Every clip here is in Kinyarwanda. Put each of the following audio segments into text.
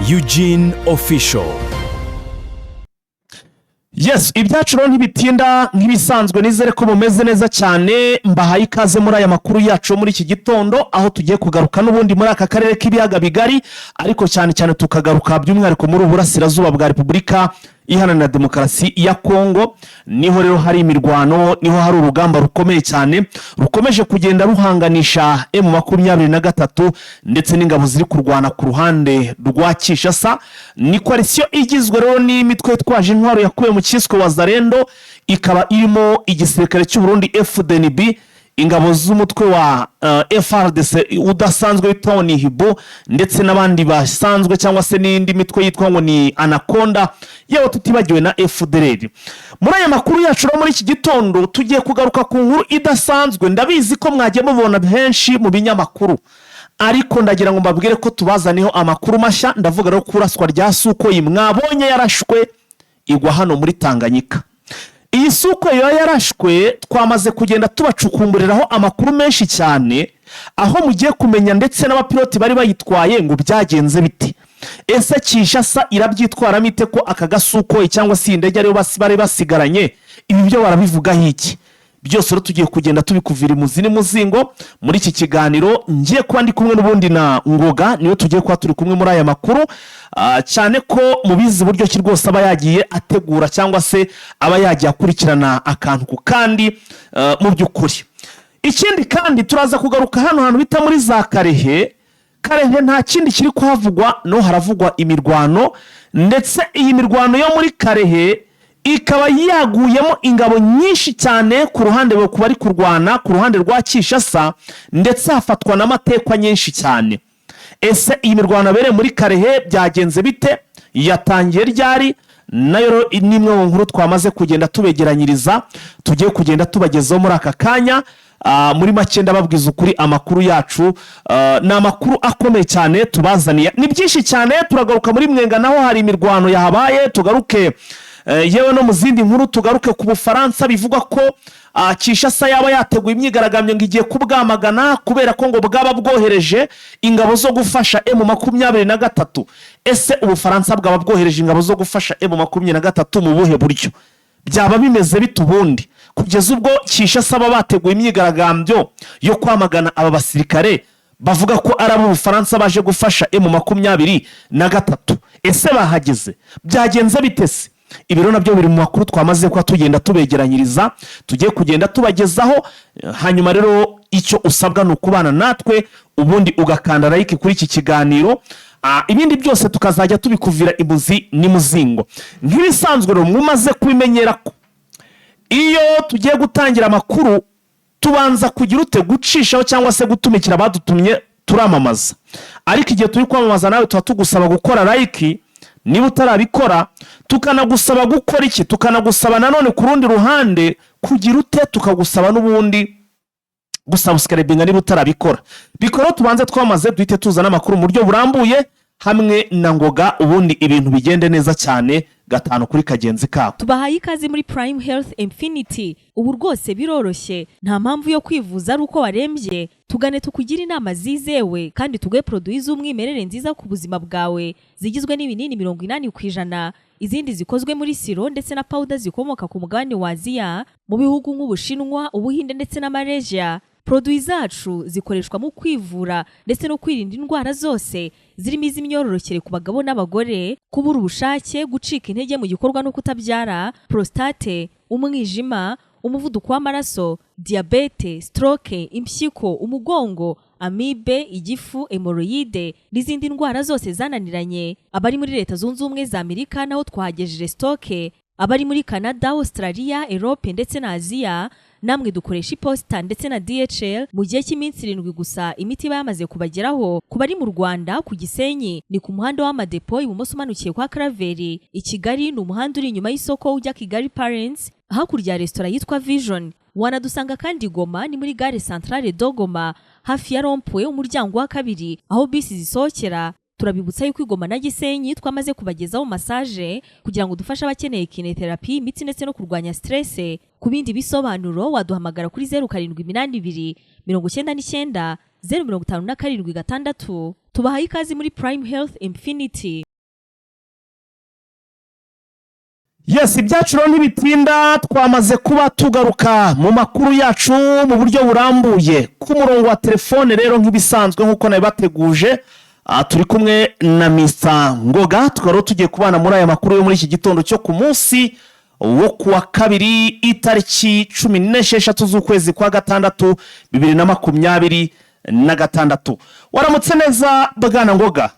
Eugene Official. Yes, ibyacu rero ntibitinda nk'ibisanzwe. Nizere ko mumeze neza cyane. Mbahaye ikaze muri aya makuru yacu yo muri iki gitondo, aho tugiye kugaruka n'ubundi muri aka karere k'Ibiyaga Bigari, ariko cyane cyane tukagaruka by'umwihariko muri Uburasirazuba bwa Repubulika Iharanira Demokarasi ya Kongo. Niho rero hari imirwano, niho hari urugamba rukomeye cyane rukomeje kugenda ruhanganisha M23 ndetse n'ingabo ziri kurwana ku ruhande rwa Kinshasa. Ni coalition igizwe rero n'imitwe yitwaje intwaro yakuwe mu cyiswe Wazalendo, ikaba irimo igisirikare cy'u Burundi FDNB, ingabo z'umutwe wa FARDC udasanzwe witwa ngo ni Hibo, ndetse n'abandi basanzwe cyangwa se n'indi mitwe yitwa ngo ni Anaconda, yewe tutibagiwe na FDLR. Muri aya makuru yacu rero muri iki gitondo tugiye kugaruka ku nkuru idasanzwe. Ndabizi ko mwagiye mubona henshi mu binyamakuru, ariko ndagira ngo mbabwire ko tubazaniho amakuru mashya. Ndavuga rero kuraswa rya Sukhoi mwabonye yarashwe igwa hano muri Tanganyika. Iyi Sukhoi yo yarashwe, twamaze kugenda tubacukumburiraho amakuru menshi cyane, aho mugiye kumenya ndetse n'abapiloti bari bayitwaye ngo byagenze bite. Ese Kinshasa irabyitwaramo ite ko aka gaSukhoi cyangwa se iyi ndege ariyo bari basigaranye? Ibi byo barabivugaho iki? Byose rero tugiye kugenda tubikuvira imuzi n'umuzingo muri iki kiganiro. Ngiye kuba ndi kumwe n'ubundi na Ngoga, niwe tugiye kuba turi kumwe muri aya makuru. Cyane ko mubizi buryo ki rwose aba yagiye ategura cyangwa se aba yagiye akurikirana akantu ku kandi. Mu by'ukuri, ikindi kandi turaza kugaruka hano hantu bita muri za Kalehe. Kalehe nta kindi kiri kuhavugwa, no haravugwa imirwano, ndetse iyi mirwano yo muri Kalehe ikaba yaguyemo ingabo nyinshi cyane ku ruhande ku bari kurwana ku ruhande rwa Kinshasa, ndetse hafatwa n'amatekwa nyinshi cyane. Ese iyi mirwano yabereye muri Kalehe byagenze bite? Yatangiye ryari? Nayo rero ni imwe mu nkuru twamaze kugenda tubegeranyiriza, tugiye kugenda tubagezaho muri aka kanya. Muri make ndababwiza ukuri, amakuru yacu ni amakuru akomeye cyane tubazaniye, ni byinshi cyane. Turagaruka muri Mwenga, naho hari imirwano yahabaye. Tugaruke yewe no mu zindi nkuru, tugaruke ku Bufaransa bivugwa ko Kinshasa yaba yateguye imyigaragambyo ngo igiye kubwamagana kubera ko ngo bwaba bwohereje ingabo zo gufasha M23. Ese Ubufaransa bwaba bwohereje ingabo zo gufasha M23 mu buhe buryo? Byaba bimeze bite ubundi kugeza ubwo Kinshasa baba bateguye imyigaragambyo yo kwamagana aba basirikare bavuga ko ari ab'Ubufaransa baje gufasha M23? Ese bahageze? Byagenze bite se? Ibiro nabyo biri mu makuru twamaze kuba tugenda tubegeranyiriza, tugiye kugenda tubagezaho. Hanyuma rero icyo usabwa ni ukubana natwe, ubundi ugakanda like kuri iki kiganiro. Ibindi byose tukazajya tubikuvira imuzi n'imuzingo nk'ibisanzwe. Rero mumaze kubimenyera ko iyo tugiye gutangira amakuru tubanza kugira ute? Gucishaho cyangwa se gutumikira abadutumye, turamamaza. Ariko igihe turi kwamamaza nawe tuba tugusaba gukora like niba utarabikora, tukanagusaba gukora iki? Tukanagusaba nanone ku rundi ruhande kugira ute? Tukagusaba n'ubundi gusubscribinga niba utarabikora. Bikora, tubanze twamaze, duhite tuzana amakuru mu buryo burambuye hamwe na Ngoga, ubundi ibintu bigende neza cyane gatanu kuri kagenzi kako. Tubahaye ikaze muri Prime Health Infinity. Ubu rwose biroroshye, nta mpamvu yo kwivuza ari uko warembye. Tugane tukugire inama zizewe kandi tuguhe produits z'umwimerere nziza ku buzima bwawe, zigizwe n'ibinini 80%, izindi zikozwe muri sirop ndetse na powder zikomoka ku mugabane wa Aziya, mu bihugu nk'Ubushinwa, Ubuhinde ndetse na Malaysia. Produits zacu zikoreshwa mu kwivura ndetse no kwirinda indwara zose zirimo iz'imyororokere ku bagabo n'abagore, kubura ubushake, gucika intege mu gikorwa no kutabyara, prostate, umwijima, umuvuduko w'amaraso, diyabete, stroke, impyiko, umugongo, amibe, igifu, hémorroïdes n'izindi ndwara zose zananiranye. Abari muri Leta Zunze Ubumwe za Amerika naho twahagejeje stock. Abari muri Canada, Australia, Europe ndetse na Aziya namwe dukoresha iposita ndetse na DHL. Mu gihe cy'iminsi 7 gusa imiti iba yamaze kubageraho. Ku bari mu Rwanda, ku Gisenyi ni ku muhanda w'Amadepo, ibumoso umanukiye kwa Karaveri. I Kigali ni umuhanda uri inyuma y'isoko ujya Kigali Parents, hakurya ya resitora yitwa Vision. Wanadusanga kandi Goma, ni muri gare Centrale de Goma, hafi ya rond-point, umuryango wa kabiri aho bisi zisohokera. Turabibutsa yuko i Goma na Gisenyi twamaze kubagezaho massage kugira ngo dufashe abakeneye kinésithérapie, imitsi ndetse no kurwanya stress. Ku bindi bisobanuro waduhamagara kuri 0782 990 576. Tubahaye ikaze muri Prime Health Infinity. Yes, ibyacu rero ntibitinda, twamaze kuba tugaruka mu makuru yacu mu buryo burambuye. Ku murongo wa telefone rero, nk'ibisanzwe, nk'uko nabibateguje, turi kumwe na Mr Ngoga, tukaba rero tugiye kubana muri aya makuru yo muri iki gitondo cyo ku munsi wo kuwa kabiri, itariki 16 z'ukwezi kwa gatandatu 2026. Waramutse neza, bwana Ngoga?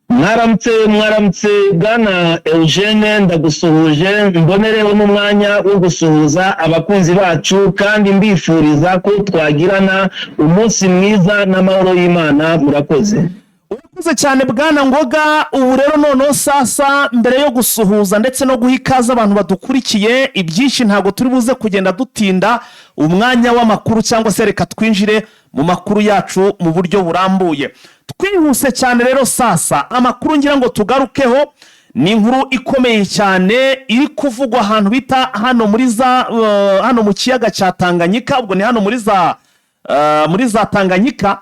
Mwaramutse, mwaramutse, bwana Eugene. Ndagusuhuje, mbonereho n'umwanya wo gusuhuza abakunzi bacu kandi mbifuriza ko twagirana umunsi mwiza n'amahoro y'Imana. Murakoze. Urakoze cyane, bwana Ngoga. Ubu rero noneho sasa, mbere yo gusuhuza ndetse no guha ikaze abantu badukurikiye, ibyinshi ntabwo turi buze kugenda dutinda umwanya w'amakuru, cyangwa se reka twinjire mu makuru yacu mu buryo burambuye twihuse cyane. Rero sasa amakuru ngira ngo tugarukeho ni inkuru ikomeye cyane iri kuvugwa ahantu bita hano muri za hano mu kiyaga cya Tanganyika. Ubwo ni hano muri za Tanganyika.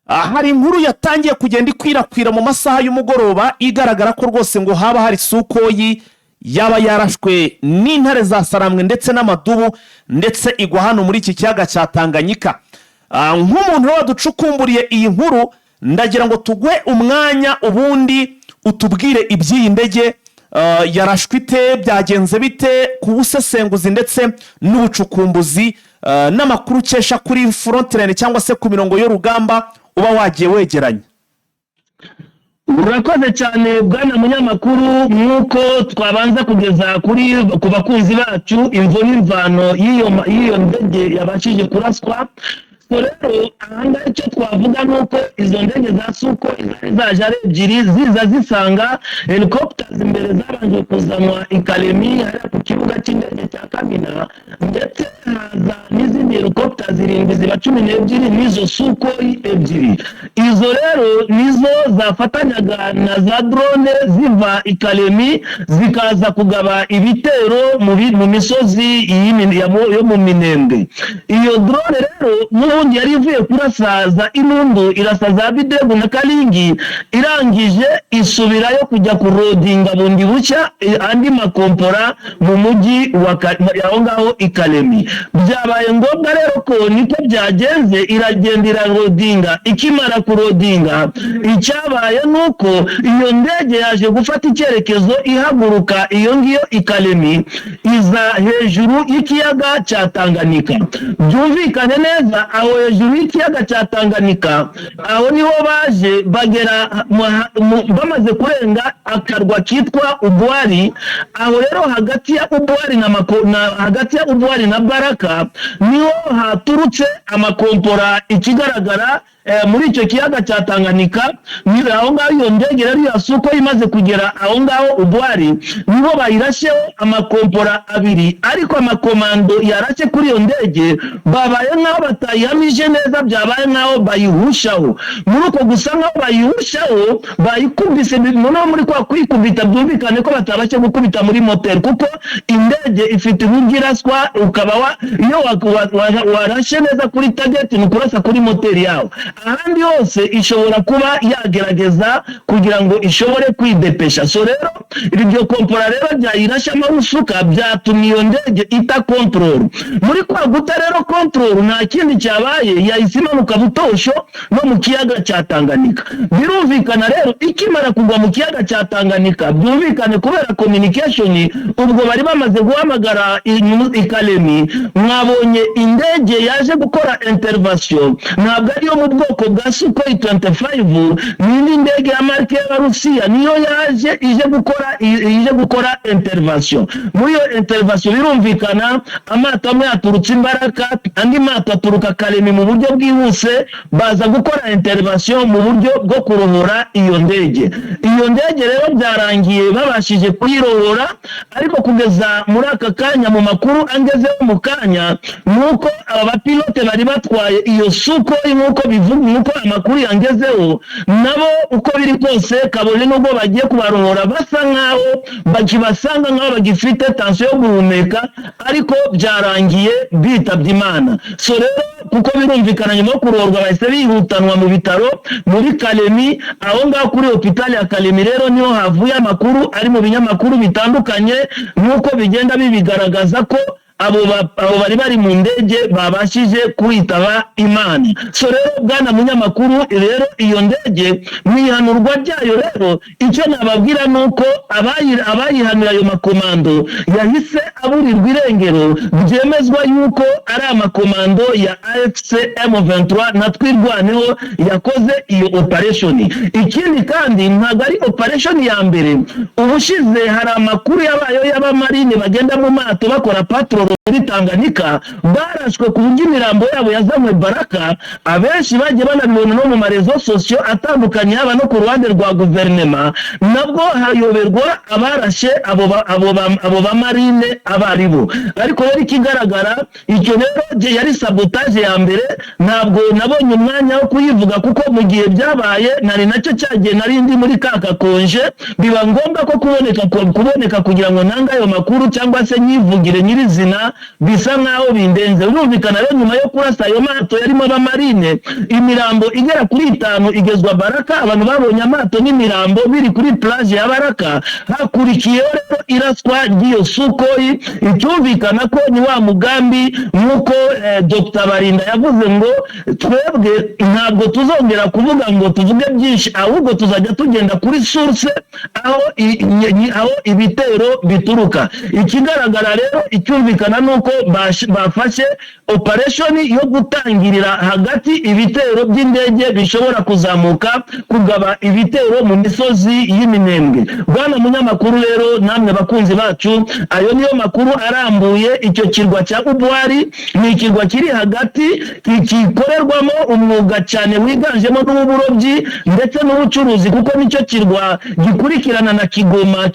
Hari inkuru yatangiye kugenda ikwirakwira mu masaha y'umugoroba, igaragara ko rwose ngo haba hari Sukhoi yaba yarashwe n'intare za Sarambwe ndetse n'amadubu, ndetse igwa hano muri iki kiyaga cya Tanganyika. Nk'umuntu rero waducukumburiye iyi nkuru, ndagira ngo tuguhe umwanya ubundi utubwire iby'iyi ndege. Yarashwe ite? Byagenze bite ku busesenguzi ndetse n'ubucukumbuzi, n'amakuru ukesha kuri frontline cyangwa se ku mirongo y'urugamba uba wagiye wegeranya? Urakoze cyane, bwana munyamakuru. Nk'uko twabanza kugeza kuri ku bakunzi bacu imvo n'imvano y'iyo ndege yabashije kuraswa. So rero ahangaha icyo twavuga ni uko izo ndege za Sukhoi zari zaje ari ebyiri, ziza zisanga helicopters imbere zabanje kuzanwa i Kalemi, hariya ku kibuga cy'indege cya Kamina, ndetse haza n'izindi helicopter zirindwi, ziba 12, n'izo Sukhoi ebyiri. Izo rero nizo zafatanyaga na za drone ziva i Kalemi zikaza kugaba ibitero mu misozi yo mu Minembwe. Iyo drone rero n'ubundi yari ivuye kurasa za Inundu, irasa za Bidegu na Kalingi, irangije isubirayo kujya kurodinga bundi bushya andi makompora mu mujyi wa aho ngaho i Kalemi. Byabaye ngombwa rero ko niko byagenze, iragenda irarodinga. Ikimara kurodinga, icyabaye ni uko iyo ndege yaje gufata icyerekezo, ihaguruka iyo ngiyo i Kalemi, iza hejuru y'ikiyaga cya Tanganyika. Byumvikane neza, aho hejuru y'ikiyaga cya Tanganyika aho niho baje bagera bamaze kurenga akarwa kitwa Ubwari. Aho rero hagati ya Ubwari na, Mako, na hagati ya Ubwari na Baraka niho haturutse amakompora. Ikigaragara muri icyo kiyaga cya Tanganyika ni aho ngaho. Iyo ndege rero ya Sukhoi imaze kugera aho ngaho Ubwari, niho bayirasheho amakompora abiri, ariko amakomando yarashe kuri iyo ndege babaye nk'aho batayihamije neza, byabaye nk'aho bayihushaho. Muri uko gusa nk'aho bayihushaho, bayikubise. Noneho muri kwa kuyikubita, byumvikane ko batabashe gukubita muri moteri, kuko indege ifite uburyo iraswa, ukaba iyo warashe neza kuri target, ni ukurasa kuri moteri yawo. Ahandi hose ishobora kuba yagerageza kugira ngo ishobore kwidepesha. So rero iryo kompora rero ryayirashe amarusuka, byatumye iyo ndege ita control. Muri kwa guta rero control, nta kindi cyabaye, yahise imanuka butosho no mu kiyaga cya Tanganyika. Birumvikana rero, ikimara kugwa mu kiyaga cya Tanganyika, byumvikane kubera communication, ubwo bari bamaze guhamagara i Kalemi. Mwabonye indege yaje gukora intervention ntabwo ariyo mu bwoko bwa Sukhoi 25, ni indi ndege ya marque y'Abarusiya niyo yaje ije gukora intervention. Muri iyo intervention, birumvikana, amato amwe yaturutse Imbaraka, andi mato aturuka Kalemi mu buryo bwihuse, baza gukora intervention mu buryo bwo kurohora iyo ndege. Iyo ndege rero byarangiye babashije kuyirohora, ariko kugeza muri aka kanya, mu makuru angezeho mu kanya, ni uko aba bapilote bari batwaye iyo Sukhoi, nk'uko bivuga, nk'uko amakuru yangezeho, nabo uko biri kose, kabone nubwo bagiye kubarohora, basa nk'aho bakibasanga nk'aho bagifite tension yo guhumeka, ariko byarangiye bitabye Imana. So rero kugeza muri aka kanya, amakuru angezeho ni uko Kuko birumvikana, nyuma yo kurohorwa bahise bihutanwa mu bitaro muri Kalemi. Aho ngaho kuri hôpital ya Kalemi rero niho havuye amakuru ari mu binyamakuru bitandukanye, nk'uko bigenda bibigaragaza ko abo bari mu ndege babashije kwitaba Imana. So rero, bwana munyamakuru, rero iyo ndege mu ihanurwa ryayo rero, icyo nababwira ni uko abayihanura, ayo makomando yahise aburirwa irengero. Byemezwa yuko ari amakomando ya AFC M23 na Twirwaneho yakoze iyo operation. Ikindi kandi, ntabwo ari operation ya mbere. Ubushize hari amakuru yabayeho y'abamarine bagenda mu mato bakora patrol muri Tanganyika, barashwe ku buryo imirambo yabo yazanywe Baraka. Abenshi bagiye banabibona no mu ma réseaux sociaux atandukanye, haba no ku ruhande rwa guverinema. Nabwo hayoberwa abarashe abo bamarine abo ari bo. Ariko rero ikigaragara, icyo rero yari sabotage ya mbere. Ntabwo nabonye umwanya wo kuyivuga kuko mu gihe byabaye nari nacyo cyagiye nari ndi muri ka kakonje, biba ngombwa ko kuboneka kugira ngo ntange ayo makuru cyangwa se nyivugire nyirizina, bisa nkaho bindenze. Birumvikana rero, nyuma yo kurasa ayo mato yarimo abamarine, imirambo igera kuri itanu igezwa Baraka. Abantu babonye amato n'imirambo biri kuri plage ya Baraka. Hakurikiyeho rero iraswa ry'iyo Sukhoi. Icyumvikana ko ni wa mugambi, nk'uko Dr Barinda yavuze ngo twebwe ntabwo tuzongera kuvuga ngo tuvuge byinshi, ahubwo tuzajya tugenda kuri source aho ibitero bituruka. Ikigaragara rero, icyumvikana ni uko bafashe operation yo gutangirira hagati ibitero by'indege bishobora kuzamuka kugaba ibitero mu misozi y'Iminembwe. Bwana munyamakuru rero, namwe bakunzi bacu, ayo niyo makuru arambuye. Icyo kirwa cya Ubwari ni ikirwa kiri hagati, gikorerwamo umwuga cyane wiganjemo n'uw'uburobyi ndetse n'ubucuruzi, kuko nicyo kirwa gikurikirana na Kigoma,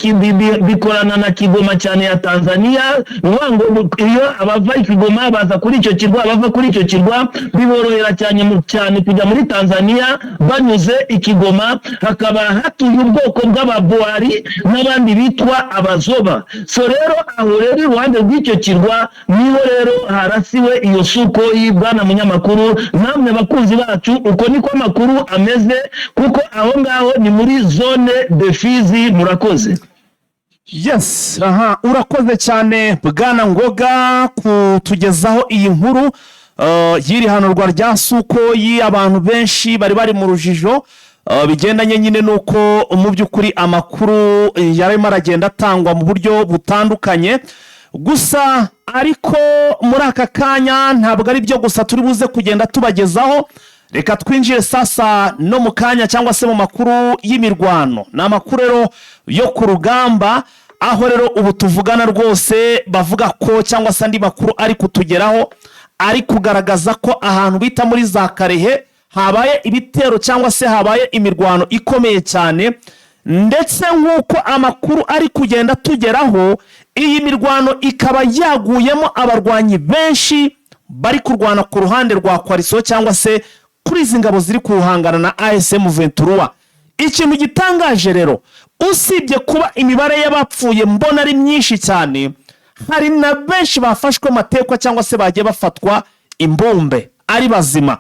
bikorana na Kigoma cyane ya Tanzania. Ni ukuvuga ngo iyo abava i Kigoma baza kuri icyo kirwa, abava kuri icyo kirwa biborohera cyane cyane kujya muri Tanzania banyuze i Kigoma. Hakaba hatuye ubwoko bw'Ababuhari n'abandi bitwa Abazoba. So rero, aho rero iruhande rw'icyo kirwa niho rero harasiwe iyo Sukhoi. Bwana munyamakuru, namwe bakunzi bacu, uko niko amakuru ameze, kuko aho ngaho ni muri zone de Fizi. Murakoze. Yes, aha, urakoze cyane bwana Ngoga kutugezaho iyi nkuru y'iri hanurwa rya Sukhoi. Abantu benshi bari mu rujijo bigendanye nyine n'uko mu by'ukuri amakuru yarimo aragenda atangwa mu buryo butandukanye gusa. Ariko muri aka kanya ntabwo ari byo gusa turi buze kugenda tubagezaho. Reka twinjire sasa no mu kanya cyangwa se mu makuru y'imirwano. Ni amakuru rero yo ku rugamba, aho rero ubu tuvugana rwose bavuga ko, cyangwa se andi makuru ari kutugeraho ari kugaragaza ko ahantu bita muri za Karehe habaye ibitero cyangwa se habaye imirwano ikomeye cyane. Ndetse nk'uko amakuru ari kugenda tugeraho, iyi mirwano ikaba yaguyemo abarwanyi benshi bari kurwana ku ruhande rwa coalition, cyangwa se kuri izi ngabo ziri kuhangana na AFC M23. Ikintu gitangaje rero, usibye kuba imibare y'abapfuye mbona ari myinshi cyane, hari na benshi bafashwe amatekwa cyangwa se bagiye bafatwa imbumbe ari bazima.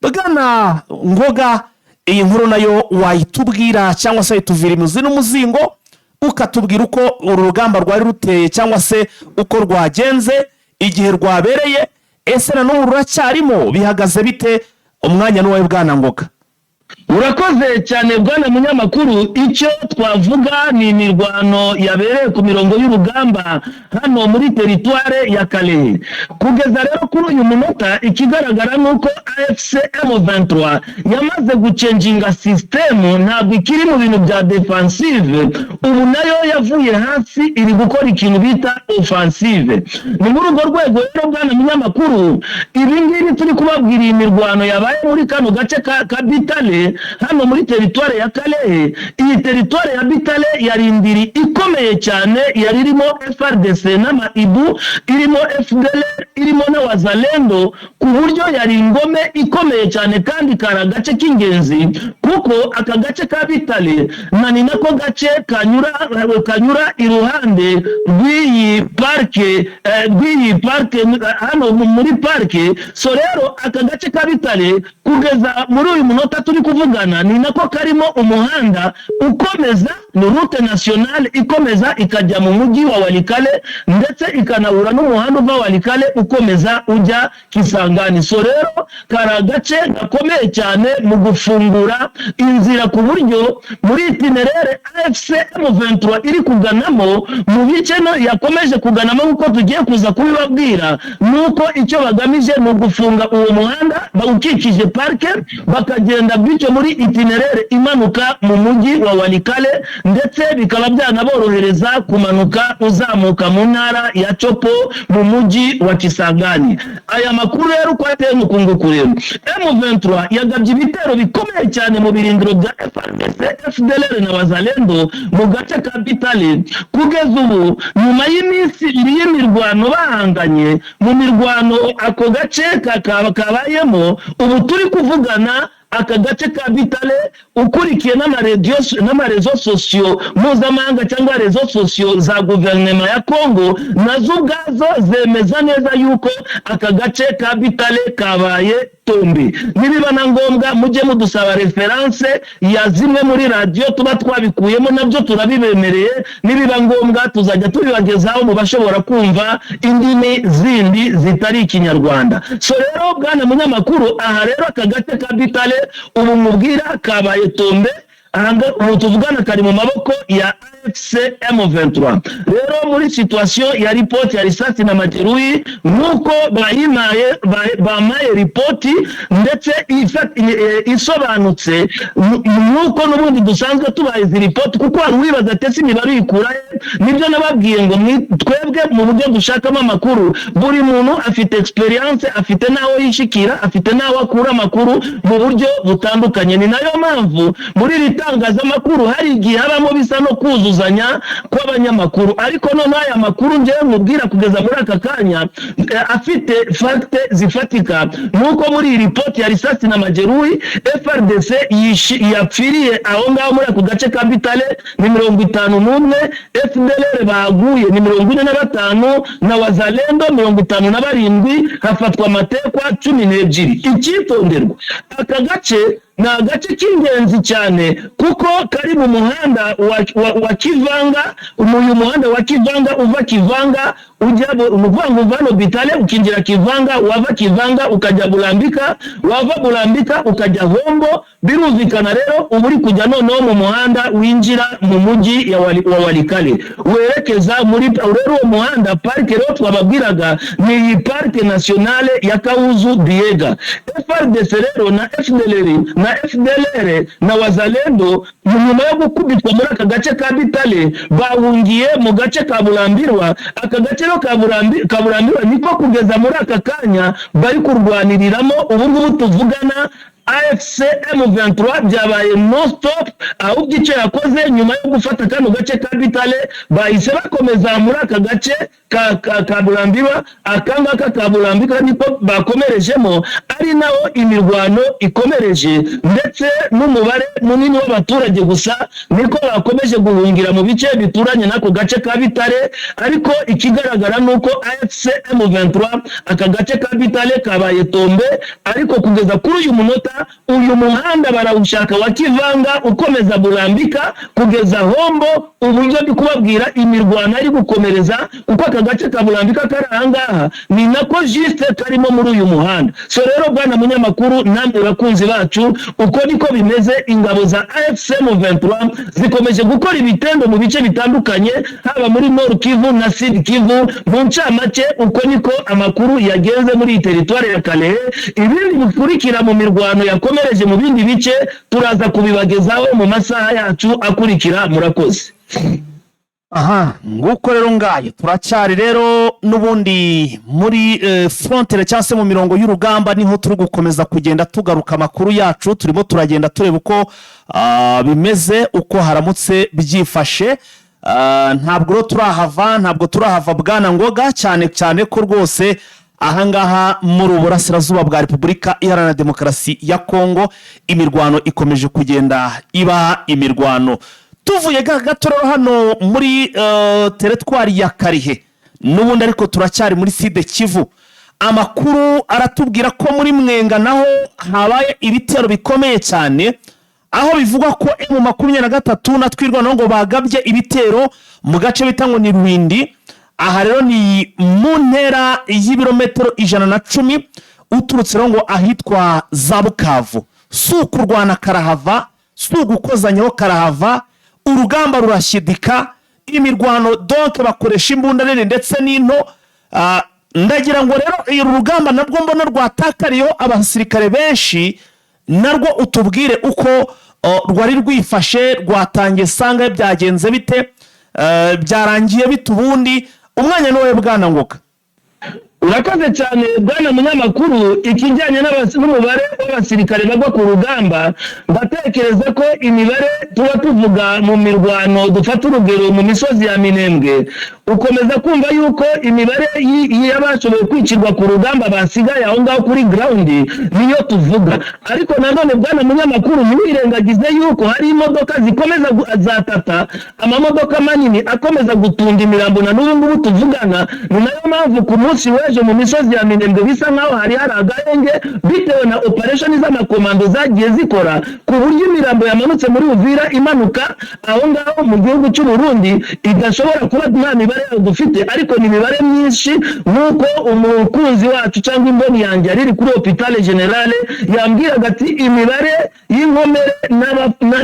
Bwana Ngoga, iyi nkuru nayo wayitubwira cyangwa se wayituvira imizi n'umuzingo, ukatubwira uko uru rugamba rwari ruteye, cyangwa se uko rwagenze, igihe rwabereye, ese na n'ubu ruracyarimo, bihagaze bite? Umwanya n'uwawe, bwana Ngoga. Urakoze cyane, bwana munyamakuru. Icyo twavuga ni imirwano yabereye ku mirongo y'urugamba hano muri territoire ya Kalehe. Kugeza rero kuri uyu munota, ikigaragara ni uko AFC M23 yamaze gucenjinga système. Ntabwo ikiri mu bintu bya défensive, ubu nayo yavuye hasi iri gukora ikintu bita offensive. Ni muri urwo rwego rero, bwana munyamakuru, ibi ngibi turi kubabwira, iyi mirwano yabaye muri kano gace ka Bitale. Bitale, hano muri territoire ya Kalehe. Iyi territoire ya Bitale yari indiri ikomeye cyane, yari irimo FARDC n'amaibu, irimo FDLR, irimo n'Abazalendo, ku buryo yari ingome ikomeye cyane, kandi kari agace k'ingenzi, kuko aka gace ka Bitale na ni nako gace kanyura iruhande rw'iyi parike, hano muri parike. So rero aka gace ka Bitale kugeza muri uyu munota turi kuvugana ni nako karimo umuhanda ukomeza, ni route nationale ikomeza ikajya mu mujyi wa Walikale, ndetse ikanahura n'umuhanda uva Walikale ukomeza ujya Kisangani. So rero kari agace gakomeye cyane mu gufungura inzira, ku buryo muri itinéraire AFC M23 iri kuganamo, mu bice no yakomeje kuganamo nk'uko tugiye kuza kubibabwira, nuko icyo bagamije ni ugufunga uwo muhanda bawukikije parike, bakagenda bityo muri itinéraire imanuka mu mujyi wa Walikale, ndetse bikaba byanaborohereza kumanuka uzamuka mu ntara ya Tshopo mu mujyi wa Kisangani. Aya makuru rero uko ateye ni uku nguku. Rero M23 yagabye ibitero bikomeye cyane mu birindiro bya FARDC, FDLR na Wazalendo mu gace ka Bitale. Kugeza ubu, nyuma y'iminsi 2 y'imirwano bahanganye mu mirwano ako gace kabayemo, ubu turi kuvugana aka gace ka Bitale, ukurikiye n'ama réseaux sociaux mpuzamahanga cyangwa réseaux sociaux za guverinoma ya Congo, nazo ubwazo zemeza neza yuko aka gace ka Bitale kabaye tombé. Nibiba na ngombwa mujye mudusaba référence ya zimwe muri radiyo tuba twabikuyemo, nabyo turabibemereye. Nibiba ngombwa tuzajya tubibagezaho mu bashobora kumva indimi zindi zitari Ikinyarwanda. So rero bwana munyamakuru, aha rero aka gace ka Bitale ubu mubwira kabaye tombé. Ubu tuvugana kari mu maboko ya AFC M23. Rero muri situation ya ripoti ya risasi na majeruhi, nk'uko bayimaye, bamaye ripoti ndetse isobanutse, nk'uko n'ubundi dusanzwe tubaha izi ripoti, kuko hari uwibaza ati: "Ese imibare uyikura he?" Nibyo nababwiye ngo twebwe mu buryo dushakamo amakuru, buri muntu afite experience, afite n'aho yishikira, afite n'aho akura amakuru mu buryo butandukanye. Ni nayo mpamvu muri iri tangazamakuru hari igihe habamo bisa no kuzuzanya kw'abanyamakuru. Ariko noneho aya makuru ngewe mubwira kugeza muri aka kanya, afite facts zifatika, nuko muri iyi ripoti ya risasi na majeruhi FARDC yapfiriye aho ngaho muri ako gace ka Bitale ni 51, FDLR baguye ni 45, na Wazalendo 57, hafatwa amatekwa 12. Icyitonderwa, aka gace ni agace k'ingenzi cyane kuko kari mu muhanda wa Kivanga. Uyu muhanda wa Kivanga, uva Kivanga ujya ni ukuvuga ngo uva hano Bitale ukinjira Kivanga, wava Kivanga ukajya Bulambika, wava Bulambika ukajya Hombo. Birumvikana rero uba uri kujya noneho mu muhanda winjira mu mujyi wa Walikale werekeza muri. Rero uwo muhanda, parike rero twababwiraga ni iyi Parike Nationale ya Kahuzi Biega. FARDC rero na FDLR na Wazalendo, nyuma yo gukubitwa muri aka gace ka Bitale, bahungiye mu gace ka Burambirwa. Aka gace rero ka Burambirwa niko kugeza muri aka kanya bari kurwaniriramo. Ubu ngubu tuvugana AFC M23 byabaye non stop. Ahubwo icyo yakoze nyuma yo gufata kano gace ka Bitale, bahise bakomeza muri aka gace ka Burambirwa. Aka ngaka ka Burambirwa niko bakomerejemo, ari naho imirwano ikomereje, ndetse n'umubare munini w'abaturage gusa niko bakomeje guhungira mu bice bituranye n'ako gace ka Bitare. Ariko ikigaragara ni uko AFC M23 aka gace ka Bitare kabaye tombé. Ariko kugeza kuri uyu munota uyu muhanda barawushaka wa Kivanga ukomeza Burambika kugeza Hombo. Uburyo ndi kubabwira imirwano ari gukomereza, kuko aka gace ka Burambika kari ahangaha ni nako juste karimo muri uyu muhanda. So rero bwana munyamakuru, namwe bakunzi bacu, uko niko bimeze. Ingabo za AFC M23 zikomeje gukora ibitendo mu bice bitandukanye, haba muri Nord Kivu na Sud Kivu. Mu ncamake uko niko amakuru yagenze muri iyi territoire ya Kalehe. Ibindi bikurikira mu mirwano yakomereje mu bindi bice turaza kubibagezaho mu masaha yacu akurikira. Murakoze. Aha nguko rero, ngayo turacyari rero n'ubundi muri frontière cyangwa se mu mirongo y'urugamba, niho turi gukomeza kugenda tugaruka. Amakuru yacu turimo turagenda tureba uko bimeze, uko haramutse byifashe. Ntabwo rero turahava, ntabwo turahava, bwana Ngoga, cyane cyane ko rwose ahangaha muri uburasirazuba bwa Repubulika Iharanira Demokarasi ya Kongo imirwano ikomeje kugenda iba imirwano. Tuvuye gato rero hano muri teritwari ya Karihe n'ubundi, ariko turacyari muri Sud Kivu, amakuru aratubwira ko muri Mwenga naho habaye ibitero bikomeye cyane, aho bivugwa ko M23 na Twirwaneho ngo bagabye ibitero mu gace bita ngo ni Rwindi. Aha rero ni mu ntera y'ibirometero 110 uturutse rero ngo ahitwa za Bukavu. Si ukurwana karahava, si ugukozanyaho karahava, urugamba rurashyidika, imirwano donc bakoresha imbunda nini ndetse n'into. Ndagira ngo rero uru rugamba nabwo mbona rwatakariyeho abasirikare benshi, narwo utubwire uko rwari rwifashe, rwatangiye sanga byagenze bite, byarangiye bite ubundi? Umwanya ni wowe, bwana Ngoga. Urakoze cyane, bwana munyamakuru. Ikijyanye n'umubare w'abasirikare bagwa ku rugamba, ndatekereza ko imibare tuba tuvuga mu mirwano, dufata urugero mu misozi ya Minembwe, ukomeza kumva yuko imibare y'abashoboye kwicirwa ku rugamba basigaye aho ngaho kuri ground niyo tuvuga. Ariko nanone, bwana munyamakuru, ntiwirengagize yuko hari imodoka zikomeza zatata, amamodoka manini akomeza gutunda imirambo na n'ubu ngubu tuvugana. Ni nayo mpamvu ku munsi w'ejo mu misozi ya Minembwe bisa nkaho hari agahenge, bitewe na operation z'amakomando zagiye zikora, ku buryo imirambo yamanutse muri Uvira imanuka aho ngaho mu gihugu cy'u Burundi idashobora kuba nta mibare yayo dufite, ariko ni imibare myinshi, nk'uko umukunzi wacu cyangwa imboni yanjye yari iri kuri hôpital général yambwiraga ati imibare y'inkomere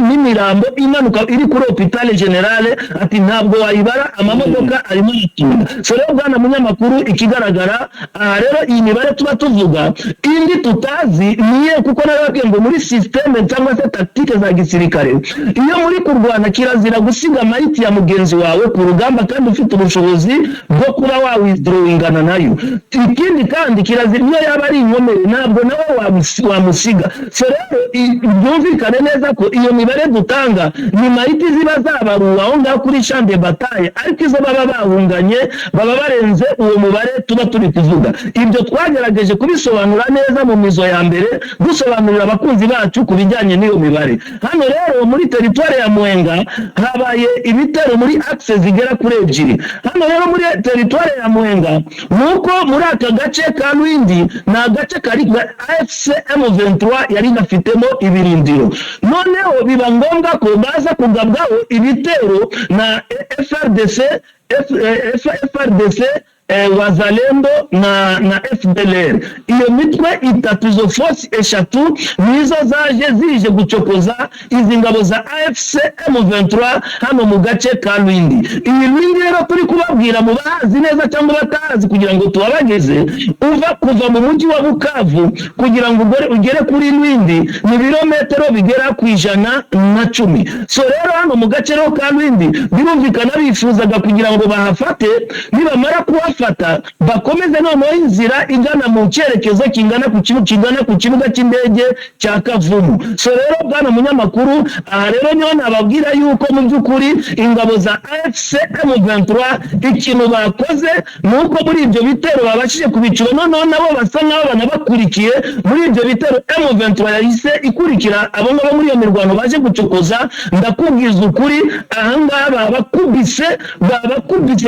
n'imirambo imanuka iri kuri hôpital général, ati ntabwo wayibara, amamodoka arimo yitunda. So rero, bwana munyamakuru, ikigaragara aha rero, iyi mibare tuba tuvuga, indi tutazi niye, kuko narababwiye ngo muri système cyangwa se tactique za gisirikare, iyo muri kurwana kirazira gusiga mayiti ya mugenzi wawe ku rugamba kandi ufite ubushobozi bwo kuba wawithdrawingana nayo. Ikindi kandi, kirazira, iyo yaba ari inkomere ntabwo nawe wamusiga. So rero byumvikane neza ko iyo mibare dutanga ni mayiti ziba zabaruwe aho ngaho kuri champ de bataille, ariko izo baba bahunganye baba barenze uwo mubare tuba turi kuvuga. Ibyo twagerageje kubisobanura neza mu mizo ya mbere, dusobanurira abakunzi bacu ku bijyanye n'iyo mibare. Hano rero muri teritwari ya Mwenga habaye ibitero muri axe zigera kuri ebyiri. Hano rero muri teritwari ya Mwenga, ni uko muri aka gace ka Rwindi, ni agace kari AFC M23 yari gafitemo ibirindiro, noneho biba ngombwa ko baza kugabwaho ibitero na FARDC, FARDC, Wazalendo na FDLR. Iyo mitwe itatu, izo force eshatu nizo zaje zije gucokoza izi ngabo za AFC M23 hano mu gace ka Rwindi. Iyi Rwindi rero turi kubabwira, mu bahazi neza cyangwa batahazi, kugira ngo tubabageze, uva kuva mu mujyi wa Bukavu kugira ngo ugere kuri Rwindi ni ibirometero bigera ku 110. So rero hano mu gace rero ka Rwindi, birumvikana bifuzaga kugira ngo bahafate, nibamara kuhafata bakomeze noneho inzira igana mu cyerekezo kingana ku kibuga cy'indege cya Kavumu. So rero, bwana munyamakuru, aha rero niho nababwira yuko mu by'ukuri ingabo za AFC M23 ikintu bakoze ni uko muri ibyo bitero babashije kubicura, noneho nabo basa nkaho banabakurikiye muri ibyo bitero. M23 yahise ikurikira abo ngabo muri iyo mirwano baje gucokoza. Ndakubwiza ukuri, ahangaha babakubise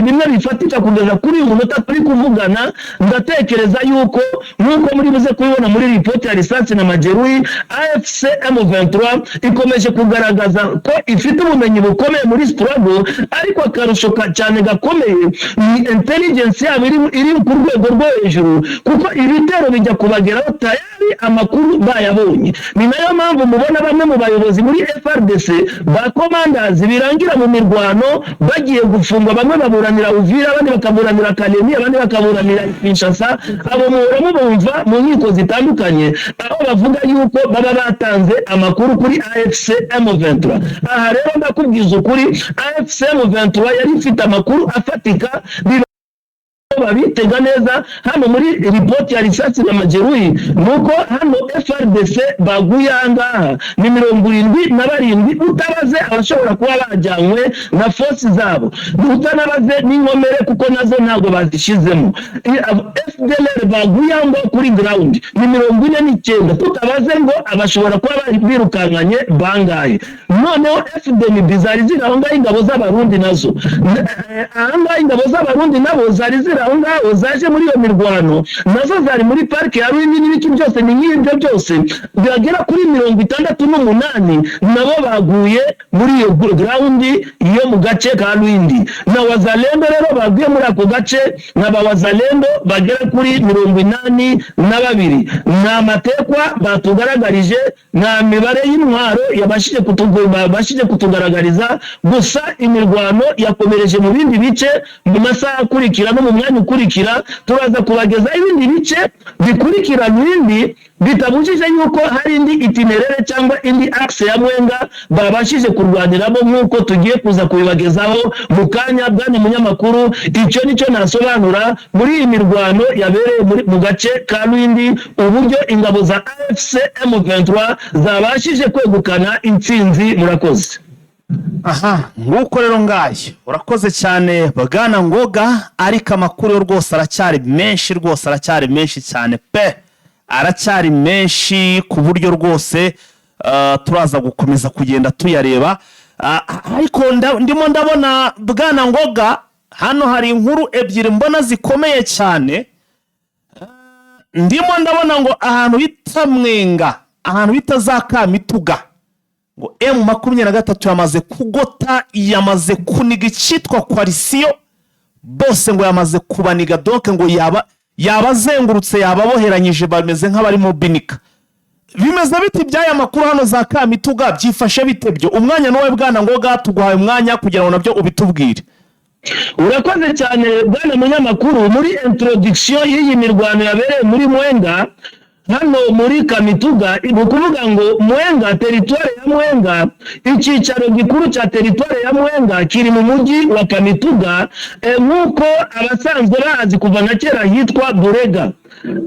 bimwe bifatika kugeza kuri uyu munota turi kuvugana. Ndatekereza yuko nk'uko muri buze kubibona muri ripoti ya risasi na majeruhi, AFC M23 ikomeje kugaragaza ko ifite ubumenyi bukomeye muri struggle, ariko akarusho cyane gakomeye ni intelligence yabo iri ku rwego rwo hejuru, kuko ibitero bijya kubageraho tayari amakuru bayabonye. Ni nayo mpamvu mubona bamwe mu bayobozi muri FARDC ba commanders birangira mu mirwano bagiye gufungwa, bamwe baburanira Uvira, abandi bakaburanira Kalemie. Kalemi, abandi bakaburanira i Kinshasa. Abo muhora mubumva mu nkiko zitandukanye, aho bavuga yuko baba batanze amakuru kuri AFC M23. Aha rero ndakubwiza ukuri, AFC M23 yari ifite amakuru afatika, babitega neza. Hano muri ripoti ya risasi na majeruhi, nuko hano FARDC baguye ahangaha ni 77, utabaze abashobora kuba bajyanywe na force zabo, utanabaze n'inkomere kuko nazo ntabwo bazishyizemo. FDLR baguye aho ngaho kuri ground ni 49, tutabaze ngo abashobora kuba bari birukankanye bangahe. Noneho FDNB zari ziri aho ngaho, ingabo z'Abarundi nazo ahangaha, ingabo z'Abarundi nabo zari ziri aho ngaho, zaje muri iyo mirwano, nazo zari muri parike ya Rwindi n'ibiki byose. Ni nk'ibyo byose byagera kuri 68, nabo baguye muri iyo ground yo mu gace ka Rwindi. Na Wazalendo rero baguye muri ako gace na ba Wazalendo bagera kuri 82. Nta matekwa batugaragarije, nta mibare y'intwaro babashije kutugaragariza. Gusa imirwano yakomereje mu bindi bice. Mu masaha akurikira no mu mwanya ukurikira turaza kubageza ibindi bice bikurikira ibindi, bitabujije yuko hari indi itinéraire cyangwa indi axe ya Mwenga babashije kurwaniramo, nk'uko tugiye kuza kubibagezaho mu kanya. Bwana munyamakuru, icyo nicyo nasobanura muri iyi mirwano yabereye mu gace ka Rwindi, uburyo ingabo za AFC M23 zabashije kwegukana intsinzi. Murakoze. Aha nguko rero ngayo, urakoze cyane bwana Ngoga, ariko amakuru yo rwose aracyari menshi, rwose aracyari menshi cyane pe, aracyari menshi ku buryo rwose turaza gukomeza kugenda tuyareba. Ariko ndimo ndabona, bwana Ngoga, hano hari inkuru ebyiri mbona zikomeye cyane. Ndimo ndabona ngo ahantu bita Mwenga, ahantu bita za Kamituga, ngo M23 yamaze kugota, yamaze kuniga icyitwa coalition bose, ngo yamaze kubaniga. Donc ngo yaba yabazengurutse, yababoheranyije, bameze nk'abari mu binika. Bimeze biti by'aya makuru hano za Kamituga? Byifashe bite byo? Umwanya n'uwe, bwana Ngoga, tuguhaye umwanya kugira ngo nabyo ubitubwire. Urakoze cyane, bwana munyamakuru. Muri introduction y'iyi mirwano yabereye muri Mwenga, hano muri Kamituga, ni ukuvuga ngo Mwenga, territoire ya Mwenga, icyicaro gikuru cya territoire ya Mwenga kiri mu mujyi wa Kamituga, nk'uko abasanzwe bahazi kuva na kera hitwa Burega.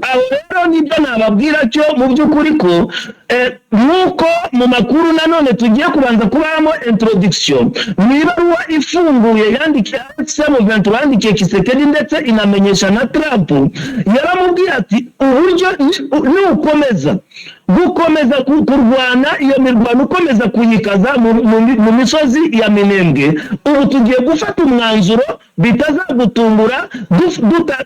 Aho rero nibyo nababwira cyo mu by'ukuri ko nk'uko mu makuru nanone tugiye kubanza kubamo introduction mu ibaruwa ifunguye yandikiye AFC M23, yandikiye Tshisekedi ndetse inamenyesha na Trump, yaramubwiye ati: "Uburyo nukomeza gukomeza kurwana iyo mirwano, ukomeza kuyikaza mu misozi ya Minembwe, ubu tugiye gufata umwanzuro bitazagutungura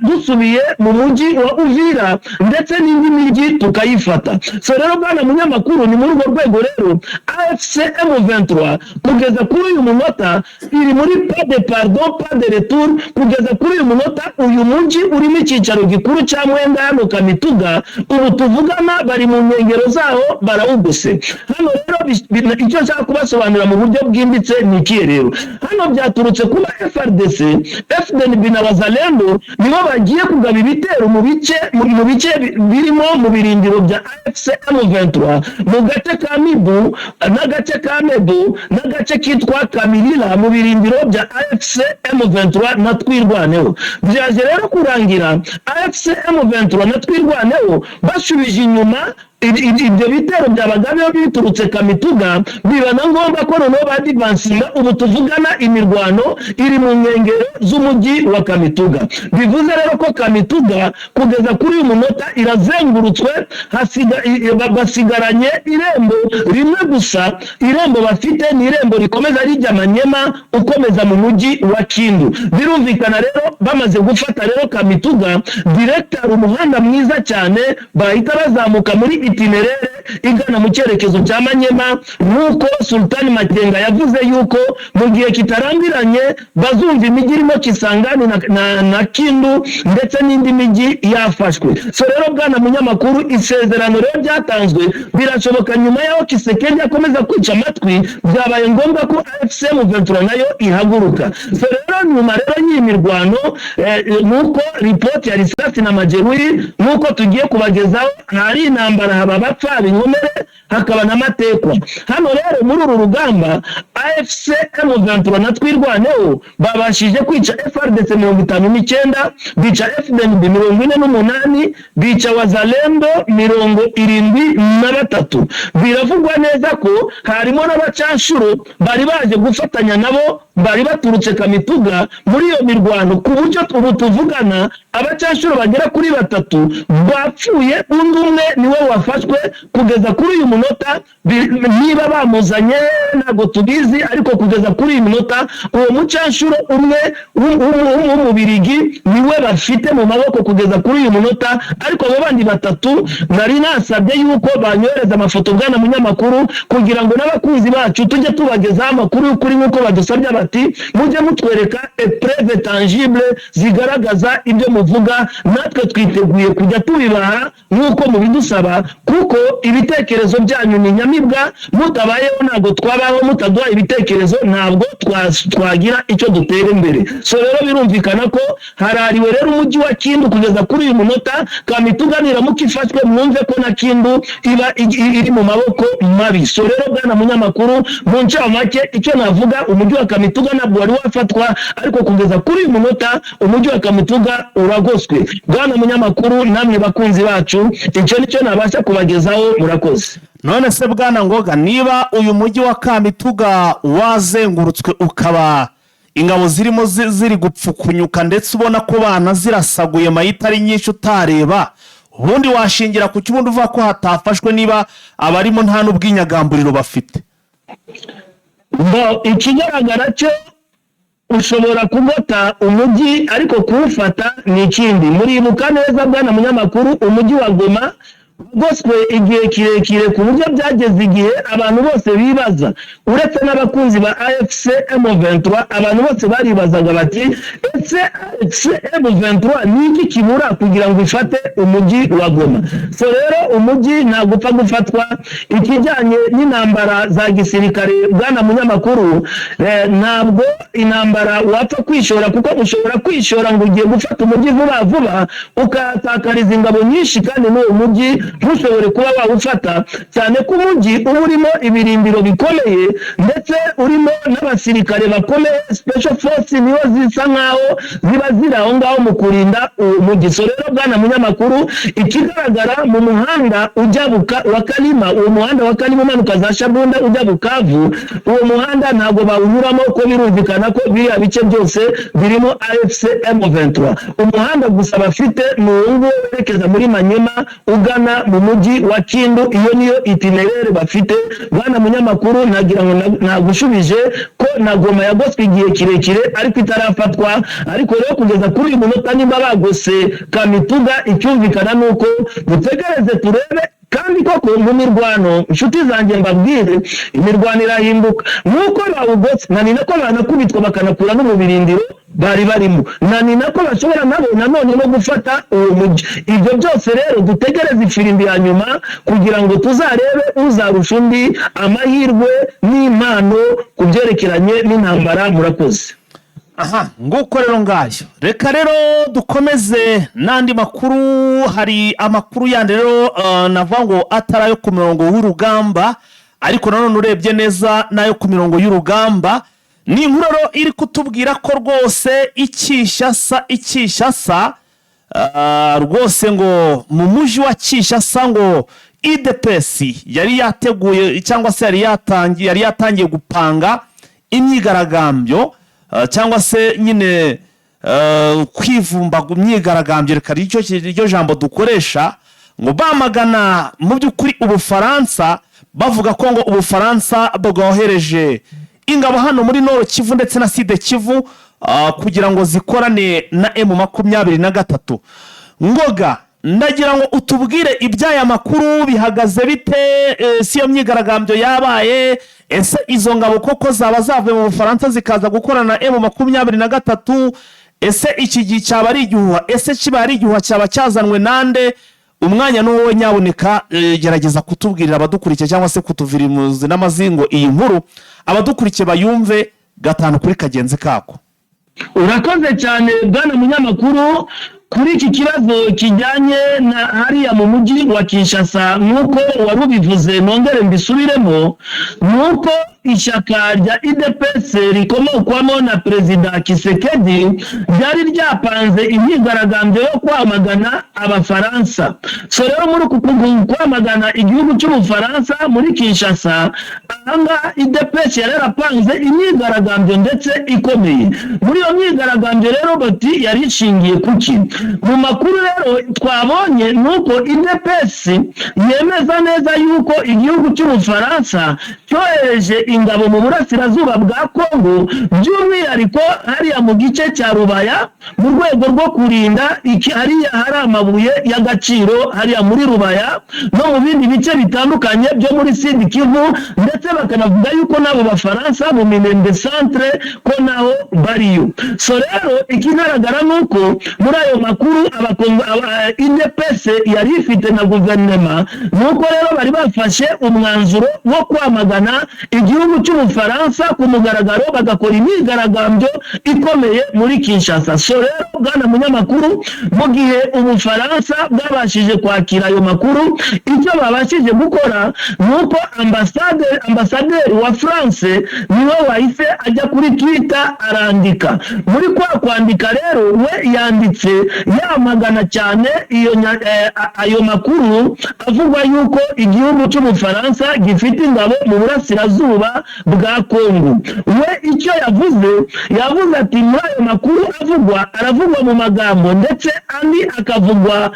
dusubiye mu mujyi wa Uvira ndetse n'indi mijyi tukayifata." So rero, bwana munyamakuru, ni muri urwo rwego rero AFC M23 kugeza kuri uyu munota iri muri pas de pardon, pas de retour. Kugeza kuri uyu munota, uyu mujyi urimo icyicaro gikuru cya Mwenga hano Kamituga, ubu tuvugana bari mu nkengero zawo, barawugose. Hano rero icyo nshaka kubasobanurira mu buryo bwimbitse ni ikihe rero? Hano byaturutse kuba FARDC, FDNB na Wazalendo nibo bagiye kugaba ibitero mu bice birimo mu birindiro bya AFC M23 mu gace ka Mibu n'agace ka Mebu n'agace kitwa Kamirira, mu birindiro bya AFC M23 na Twirwaneho. Byaje rero kurangira AFC M23 na Twirwaneho basubije inyuma ibyo bitero byabaga biba biturutse Kamituga, biba na ngombwa ko noneho badivansinga. Ubu tuvugana imirwano iri mu nkengero z'umujyi wa Kamituga. Bivuze rero ko Kamituga kugeza kuri uyu munota irazengurutswe, basigaranye irembo rimwe gusa. Irembo bafite ni irembo rikomeza rijya Manyema, ukomeza mu mujyi wa Kindu. Birumvikana rero, bamaze gufata rero Kamituga direct, hari umuhanda mwiza cyane bahita bazamuka muri itinéraire igana mu cyerekezo cya Manyema, nk'uko Sultani Makenga yavuze yuko mu gihe kitarambiranye bazumva imijyi irimo Kisangani na Kindu ndetse n'indi mijyi yafashwe. So rero, bwana munyamakuru, isezerano rero ryatanzwe, birashoboka nyuma y'aho Tshisekedi akomeza kwica amatwi, byabaye ngombwa ko AFC M23 nayo ihaguruka. So rero Rero nyuma rero y'iyi mirwano, nuko ripoti ya risasi na majeruhi, nuko tugiye kubagezaho, hari intambara, haba abapfa, haba inkomere, hakaba n'amatekwa. Hano rero muri uru rugamba, AFC M23 na Twirwaneho babashije kwica FARDC 59, bica FDNB 48, bica Wazalendo 73. Biravugwa neza ko harimo n'abacanshuro bari baje gufatanya nabo, bari baturutse Kamituga muri iyo mirwano, ku buryo ubu tuvugana abacanshuro bagera kuri batatu bapfuye, undi umwe niwe wafashwe kugeza kuri uyu munota. Niba bamuzanye ntabwo tubizi, ariko kugeza kuri uyu munota uwo mucanshuro umwe w'umubirigi niwe bafite mu maboko kugeza kuri uyu munota. Ariko abo bandi batatu nari nasabye yuko banyohereza amafoto, bwana munyamakuru, kugira ngo n'abakunzi bacu tujye tubagezaho amakuru y'ukuri, nk'uko badusabye bati: "Mujye mutwereka preuves tangibles zigaragaza ibyo muvuga." Natwe twiteguye kujya tubibaha nk'uko mubidusaba, kuko ibitekerezo byanyu ni nyamibwa. Mutabayeho ntabwo twabaho, mutaduha ibitekerezo ntabwo twagira icyo dutera imbere. So rero birumvikana ko harariwe rero umujyi wa Kindu kugeza kuri uyu munota. Kamituga niramuka ifashwe, mwumve ko na Kindu iba iri mu maboko mabi. So rero, bwana munyamakuru, mu ncamake icyo navuga, umujyi wa Kamituga ntabwo wari wafatwa, ariko kugeza kuri uyu munota umujyi wa Kamituga uragoswe. Bwana munyamakuru, namwe bakunzi bacu, icyo nicyo nabasha kubagezaho. Murakoze. None se bwana Ngoga, niba uyu mujyi wa Kamituga wazengurutswe, ukaba ingabo zirimo ziri gupfukunyuka, ndetse ubona ko bana zirasaguye, mayita ari nyinshi utareba, ubundi washingira ku cy'ubundi uvuga ko hatafashwe, niba abarimo nta n'ubwinyagamburiro bafite? Bo, ikigaragara cyo ushobora kugota umujyi, ariko kuwufata ni ikindi. Muribuka neza, bwana munyamakuru, umujyi wa Goma wagoswe igihe kirekire, ku buryo byageze igihe abantu bose bibaza, uretse n'abakunzi ba AFC M23, abantu bose baribazaga bati: "Ese AFC M23 ni iki kibura kugira ngo ifate umujyi wa Goma?" So rero umujyi ntabwo upfa gufatwa. Ikijyanye n'intambara za gisirikare, bwana munyamakuru, ntabwo intambara wapfa kwishora, kuko ushobora kwishora ngo ugiye gufata umujyi vuba vuba, ukahatakariza ingabo nyinshi, kandi n'uwo mujyi ntushobore kuba wawufata, cyane ko umujyi uba urimo ibirindiro bikomeye, ndetse urimo n'abasirikare bakomeye. Special force niyo zisa nkaho ziba ziri aho ngaho mu kurinda uwo mujyi. So rero, bwana munyamakuru, ikigaragara mu muhanda ujya wa Kalima, uwo muhanda wa Kalima umanuka za Shabunda ujya Bukavu, uwo muhanda ntabwo bawunyuramo, ko birumvikana ko biriya bice byose birimo AFC M23. Umuhanda gusa bafite ni uwo nguwo werekeza muri Manyema ugana mu mujyi wa Kindu. Iyo niyo itinéraire bafite. Bwana munyamakuru, nagira ngo nagushubije ko na Goma yagoswe igihe kirekire ariko itarafatwa. Ariko rero kugeza kuri uyu munota, nimba bagose Kamituga, icyumvikana ni uko dutegereze turebe. Kandi koko mu mirwano, inshuti zanjye, mbabwire, imirwano irahinduka. Nk'uko bawugotse, na ni nako banakubitwa, bakanakura no mu birindiro bari barimo, na ni nako bashobora nabo nanone no gufata uwo mujyi. Ibyo byose rero dutegereze ifirimbi ya nyuma kugira ngo tuzarebe uzarusha undi amahirwe n'impano ku byerekeranye n'intambara. Murakoze. Aha nguko rero ngayo. Reka rero dukomeze n'andi makuru. Hari amakuru yandi rero, navuga ngo atari ayo ku mirongo w'urugamba, ariko nanone urebye neza n'ayo ku mirongo y'urugamba. Ni inkuru rero iri kutubwira ko rwose i Kinshasa rwose ngo mu mujyi wa Kinshasa ngo UDPS yari yateguye, cyangwa se yari yatangiye gupanga imyigaragambyo, cyangwa se nyine kwivumba imyigaragambyo, reka iryo jambo dukoresha, ngo bamagana mu by'ukuri Ubufaransa, bavuga ko ngo Ubufaransa bwohereje ingabo hano muri Nord Kivu ndetse na Sud Kivu, kugira ngo zikorane na M23. Ngoga, ndagira ngo utubwire iby'aya makuru bihagaze bite? Si iyo myigaragambyo yabaye? Ese izo ngabo koko zaba zavuye mu Bufaransa zikaza gukorana na M23? Ese iki gihe cyaba ari igihuha? Ese kiba ari igihuha cyaba cyazanwe nande? Umwanya ni wowe, nyaboneka, gerageza kutubwirira abadukurikiye, cyangwa se kutuvira imuzi n'amazingo iyi nkuru, abadukurikiye bayumve gatanu kuri kagenzi kako. Urakoze cyane, bwana munyamakuru. Kuri iki kibazo kijyanye na hariya mu mujyi wa Kinshasa, nk'uko wari ubivuze, nongere mbisubiremo, ni uko ishyaka rya UDPS rikomokwamo na Perezida Tshisekedi ryari ryapanze imyigaragambyo yo kwamagana Abafaransa. So rero, muri uku kwamagana igihugu cy'Ubufaransa muri Kinshasa, ahangaha UDPS yari yarapanze imyigaragambyo ndetse ikomeye. Muri iyo myigaragambyo rero, bati yari ishingiye kuki? Mu makuru rero twabonye ni uko UDPS yemeza neza yuko igihugu cy'Ubufaransa cyohereje ingabo mu burasirazuba bwa Kongo, by'umwihariko hariya mu gice cya Rubaya, mu rwego rwo kurinda iki hariya hari amabuye y'agaciro, hariya muri Rubaya no mu bindi bice bitandukanye byo muri Sud Kivu. Ndetse bakanavuga yuko n'abo Bafaransa mu Minembwe centre ko naho bariyo. So rero, ikigaragara ni uko muri ayo makuru UDPS yari ifite na guverinoma, ni uko rero bari bafashe umwanzuro wo kwamagana igihugu cy'Ubufaransa ku mugaragaro, bagakora imyigaragambyo ikomeye muri Kinshasa. So rero, bwana munyamakuru, mu gihe Ubufaransa bwabashije kwakira ayo makuru, icyo babashije gukora ni uko ambasaderi wa France niwe wahise ajya kuri Twitter arandika. Muri kwa kwandika rero, we yanditse yamagana cyane ayo makuru avugwa yuko igihugu cy'Ubufaransa gifite ingabo mu burasirazuba bwa Kongo. We icyo yavuze, yavuze ati: "Muri ayo makuru avugwa, aravugwa mu magambo, ndetse andi akavugwa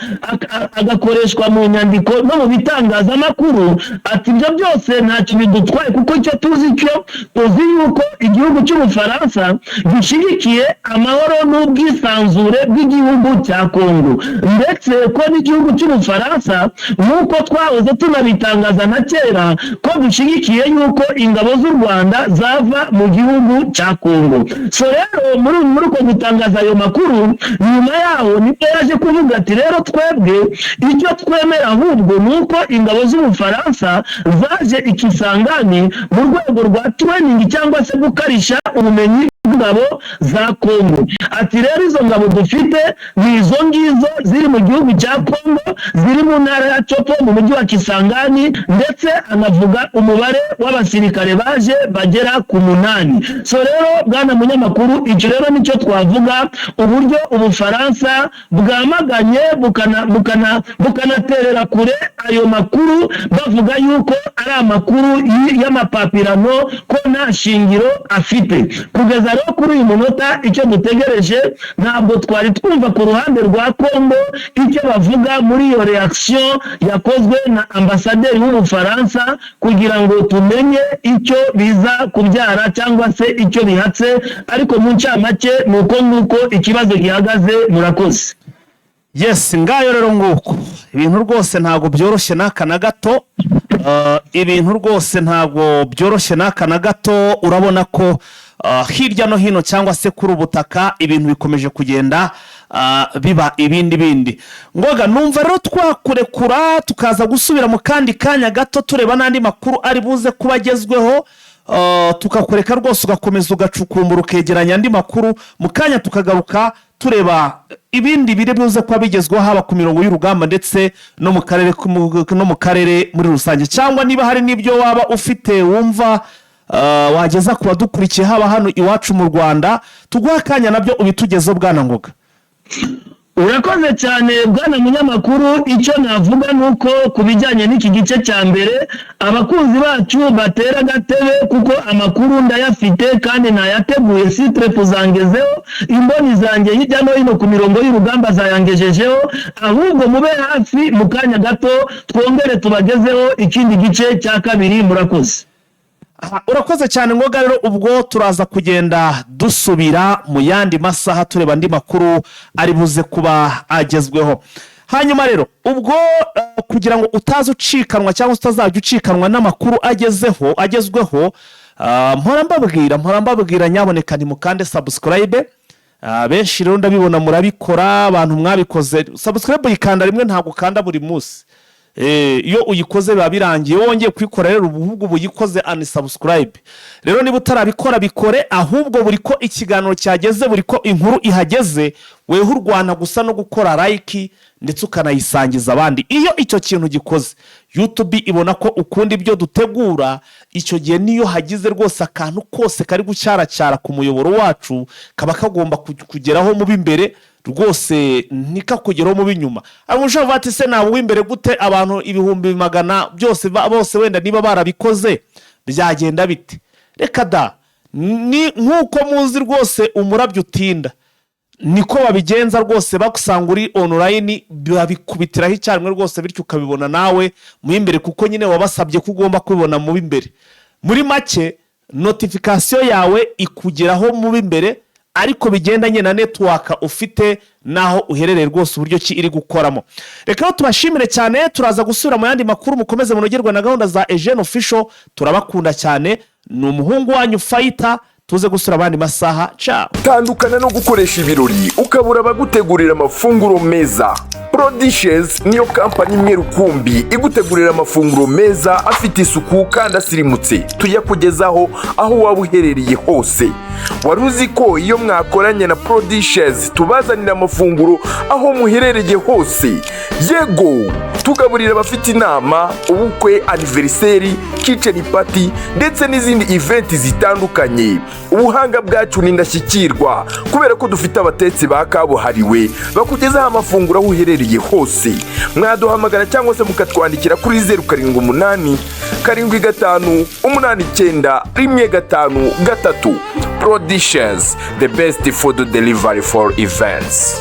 agakoreshwa mu nyandiko no mu bitangazamakuru." Ati: "Ibyo byose ntacyo bidutwaye, kuko icyo tuzi cyo, tuzi yuko igihugu cy'Ubufaransa gishyigikiye amahoro n'ubwisanzure bw'igihugu cya Kongo, ndetse ko n'igihugu cy'Ubufaransa, nk'uko twahoze tunabitangaza na kera, ko dushyigikiye yuko ingabo z'u Rwanda zava mu gihugu cya Kongo." So rero, muri uko gutangaza ayo makuru, nyuma yaho nibwo yaje kuvuga ati: "Rero twebwe icyo twemera ahubwo ni uko ingabo z'Ubufaransa zaje i Kisangani mu rwego rwa training cyangwa se gukarisha ubumenyi bw'ingabo za Kongo." Ati: "Rero izo ngabo dufite ni izo ngizo ziri mu gihugu cya Kongo, ziri mu ntara ya Tshopo, mu mujyi wa Kisangani." Ndetse anavuga umubare w'abasirikare baje bagera ku 8. So rero, bwana munyamakuru, icyo rero nicyo twavuga, uburyo Ubufaransa bwamaganye bukanaterera kure ayo makuru, bavuga yuko ari amakuru y'amapapirano, ko nta shingiro afite. Kugeza rero kuri uyu munota, icyo dutegereje, ntabwo twari twumva ku ruhande rwa Kongo icyo bavuga muri iyo reaction yakozwe na ambasaderi w'Ubufaransa, kugira ngo tumenye icyo biza kubyara cyangwa se icyo bihatse. Ariko mu ncamake ni uko nguko ikibazo gihagaze. Murakoze. Yes, ngayo rero nguko. Ibintu rwose ntabwo byoroshye n'aka na gato. Ibintu rwose ntabwo byoroshye n'aka na gato. Urabona ko hirya no hino cyangwa se kuri ubutaka ibintu bikomeje kugenda biba ibindi bindi. Ngoga, numva rero twakurekura tukaza gusubira mu kandi kanya gato, tureba n'andi makuru ari buze kuba agezweho. Tukakureka rwose ugakomeza ugacukumbura, ukegeranya andi makuru. Mu kanya tukagaruka tureba ibindi biri buze kuba bigezweho, haba ku mirongo y'urugamba ndetse no mu karere muri rusange, cyangwa niba hari n'ibyo waba ufite wumva wageza ku badukurikiye, haba hano iwacu mu Rwanda, tuguha akanya nabyo ubitugezeho, bwana Ngoga. Urakoze cyane, bwana munyamakuru. Icyo navuga ni uko ku bijyanye n'iki gice cya mbere, abakunzi bacu batera agatebe, kuko amakuru ndayafite kandi nayateguye. Sitrefu zangezeho, imboni zanjye hirya no hino ku mirongo y'urugamba zayangejejeho. Ahubwo mube hafi, mu kanya gato twongere tubagezeho ikindi gice cya kabiri. Murakoze. Aha, urakoze cyane, Ngoga. Rero ubwo turaza kugenda dusubira mu yandi masaha, tureba andi makuru ari buze kuba agezweho. Hanyuma rero ubwo kugira ngo utaza ucikanwa cyangwa se utazajya ucikanwa n'amakuru agezweho, mpora mbabwira, nyaboneka ntimukande subscribe. Benshi rero ndabibona murabikora. Abantu mwabikoze, subscribe uyikanda rimwe, ntabwo ukanda buri munsi. Iyo uyikoze biba birangiye. Wongeye kuyikora rero, ubu uba uyikoze unsubscribe. Rero niba utarabikora, bikore. Ahubwo buri ko ikiganiro cyageze, buri ko inkuru ihageze, weho urwana gusa no gukora like ndetse ukanayisangiza abandi. Iyo icyo kintu gikoze, YouTube ibona ko ukunda ibyo dutegura. Icyo gihe niyo hagize rwose akantu kose kari gucyaracyara ku muyoboro wacu, kaba kagomba kugeraho mu b'imbere rwose, ntikakugeraho mu b'inyuma. Ushobora kuvuga ati: "Se naba uw'imbere gute, abantu 100,000 byose bose wenda niba barabikoze byagenda bite?" Reka da, ni nk'uko muzi rwose umurabyo utinda, niko babigenza rwose. Bagusanga uri online, babikubitiraho icyarimwe rwose, bityo ukabibona nawe mu imbere, kuko nyine wabasabye ko ugomba kubibona mu b'imbere. Muri make, notification yawe ikugeraho mu b'imbere, ariko bigendanye na network ufite n'aho uherereye rwose, uburyo ki iri gukoramo. Reka rero tubashimire cyane. Turaza gusubira mu yandi makuru. Mukomeze munogerwe na gahunda za Eugene Official. Turabakunda cyane. Ni umuhungu wanyu Fayita. Tuze gusura abandi masaha. Ciao. Tandukana no gukoresha ibirori ukabura abagutegurira amafunguro meza. Prodishes niyo kampani imwe rukumbi igutegurira amafunguro meza, afite isuku kandi asirimutse. Tuyakugezaho aho waba uherereye hose. Wari uzi ko iyo mwakoranye na Prodishes tubazanira amafunguro aho muherereye hose? Yego, tugaburira abafite inama, ubukwe, anniversary, kitchen party ndetse n'izindi event zitandukanye. Ubuhanga bwacu ni indashyikirwa kubera ko dufite abatetsi ba kabuhariwe bakugezaho amafunguro aho uherereye hose. Mwaduhamagara cyangwa se mukatwandikira kuri 0787589153. Prodishes, the best food delivery for events.